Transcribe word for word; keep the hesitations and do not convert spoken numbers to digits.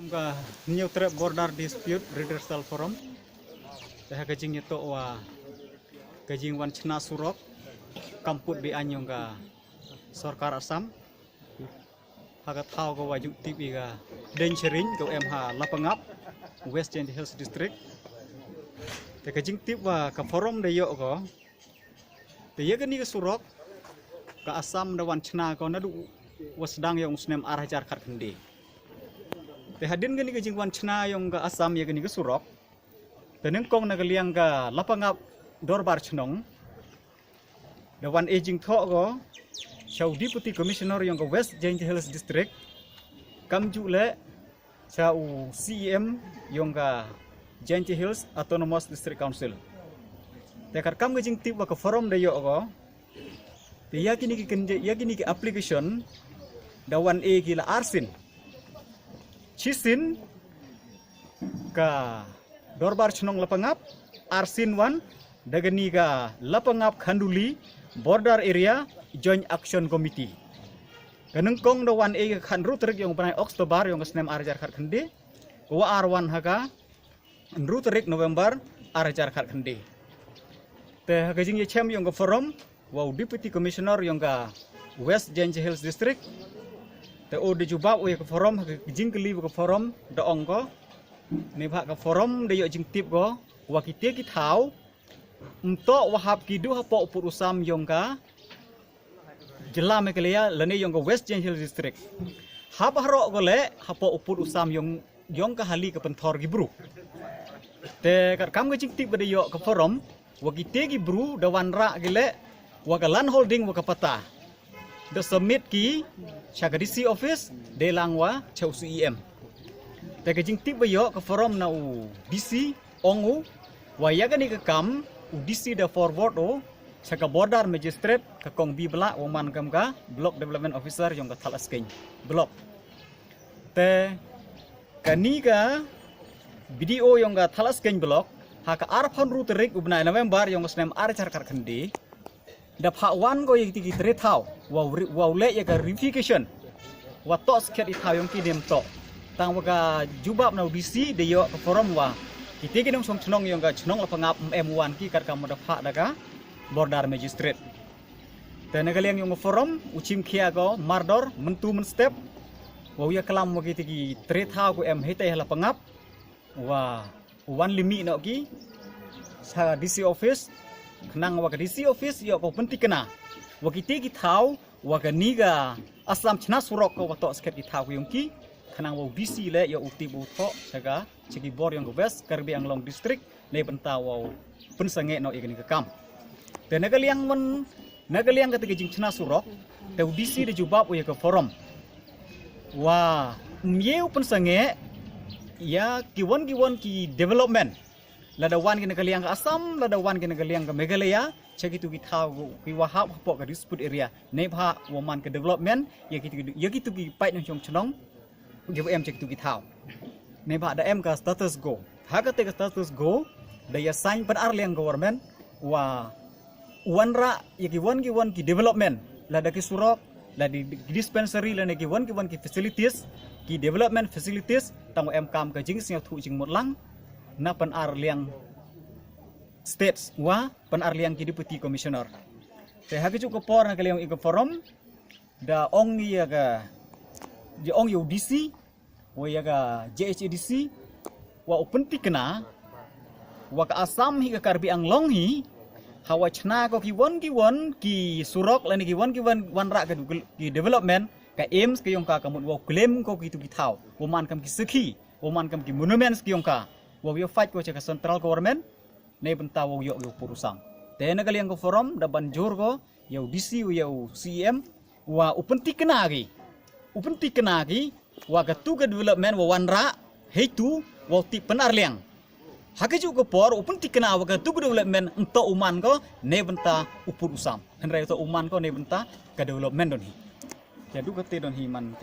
Ka Hynñiewtrep Border Dispute Redressal Forum. Te ha ka jingyatoh wa ka jingwan chna surok kam put bi-aiñ yong ka sorkar Assam ha ka thaw ka wa jooh tip i ka Deng Cheriñ ka em ha Lapangap, West Jaintia Hills District. Te ka jingtip wa ka forum da yoh ko, te ya kani ka surok ka Assam da wan chna ko nadooh wa sdang yong u snem ar hajar khatkhynde. Te hadien kani ka jingwan chna yong ka Assam ya kani ka surok, te nyngkong na ka liang ka Lapangap Dorbar Chnong da wan e jingthoh ko cha u Deputy Commissioner yong ka West Jaintia Hills District, kamjooh le cha u C E M yong ka Jaintia Hills Autonomous District Council. Te katkam ka jingtip wa ka forum da yoh ko, te ya kini ki kynja-, ya kini ki application da wan e ki la arsien. Chisien ka Dorbar Chnong Lapangap, arsien wan da kani ka Lapangap Khanduli Border Area Joint Action Committee. Ka nyngkong da wan e ka khatynru tarik yong u bnai October yong ka snem ar hajar khatkhynde, ka wa ar wan ha ka ynru tarik November ar hajar khatkhynde. Te ha ka jingyachem yong ka forum wa u Deputy Commissioner yong ka West Jaintia Hills District, te u da jubab u ya ka forum ha ka jingkylli wa ka forum da ong ko, neibhah ka forum da yoh jingtip ko wa kite ki thaw ymtoh wa hap ki du hapoh u pud u sam yong ka jylla Meghalaya lane yong ka West Jaintia Hills District. Hap haroh ko le hapoh u pud u sam yong, yong ka hali ka pynthor ki bru. Te katkam ka jingtip wa da yoh ka forum wa kite ki bru da wanrah ki le wa ka land holding wa ka patta da submit ki cha ka D C office, dei lang wa cha u C E M. Te ka jingtip wa yoh ka forum na u D C, ong u wa ya kani ka kam u D C da forward u cha ka Border Magistrate ka Kong Bibla wa man kam ka Block Development Officer yong ka Thadlaskeiñ Block. Te kani ka B D O yong ka Thadlaskeiñ Block ha ka arphaw ynru tarik u bnai November yong ka snem ar hajar khatkhynde da phah wan ko ya kiti ki tre thaw wa u re-, wa u leh ya ka revocation wa toh skhet i thaw yong ki, ym toh. Tangwa ka jubab na u D C da yoh ka forum wa kiti ki nongchong chnong yong ka chnong Lapangap ym em wan ki katkam wa da phah da ka Border Magistrate. Te na ka liang yong ka forum u chimkhia ko mardor myntu mynstep wa u yaklam wa kiti ki tre thaw ko em heitei ha Lapangap wa u wan limih noh ki cha D C office, khnang wa ka D C office yoh ko pyntikna wa kiti ki thaw wa kani ka Assam chna surok ko wa toh skhet ki thaw ko yong ki, khnang wa u D C le yoh u tip u thoh cha ka, cha ki bor yong ka West Karbi Anglong District, neibynta wow pynsangeh noh ya kani ka kam. Te na ka liang wan, na ka liang kata ka jingchna surok, te u D C da jubab u ya ka forum wa ym ye u pynsangeh ya ki won ki won ki development, lada wan ki na ka liang ka Assam, lada wan ki na ka liang ka Meghalaya, cha kitu ki thaw ki wa hap hapoh ka dispute area, neibhah wa man ka development ya kitu, ya kitu ki paid nongchong chnong ki wa em cha kitu ki thaw. Neibhah da em ka status quo. Ha kata ka status quo da ya sign pan ar liang government wa wanrah ya ki won ki won ki development, lada ki surok, lada ki dispensary, lada ki won ki won ki facilities, ki development facilities, tang wa em kam ka jingsngewthuh jingmut lang na pan ar liang states wa pan ar liang ki Deputy Commissioner. Te ha ka juk ka por na ka liang i ka forum da ong ya ka, da ong ya u D C wa ya ka J H A D C wa u pyntikna wa ka Assam hi ka Karbi Anglong hi, ha wa chna ko ki won ki won ki surok lane ki won ki won wanrah ka du-, ki development, ka aims ka yong ka, ka mut wow claim ko kitu ki thaw wa man kam ki sakhi, wa man kam ki monuments ki yong ka, wow yoh fight ko cha ka central government neibynta wow yoh yoh pud u sam. Te na ka liang ka forum da ban jur ko ya u D C wa ya u C E M wa u pyntikna ki, u pyntikna ki wa katu ka development wa wanrah heitu wow tip pan ar liang. Ha ka juk ka por u pyntikna wa katu ka development ym toh u man ko neibynta u pud u sam, hynrei toh u man ko neibynta ka development don hi. Te du kata don hi man.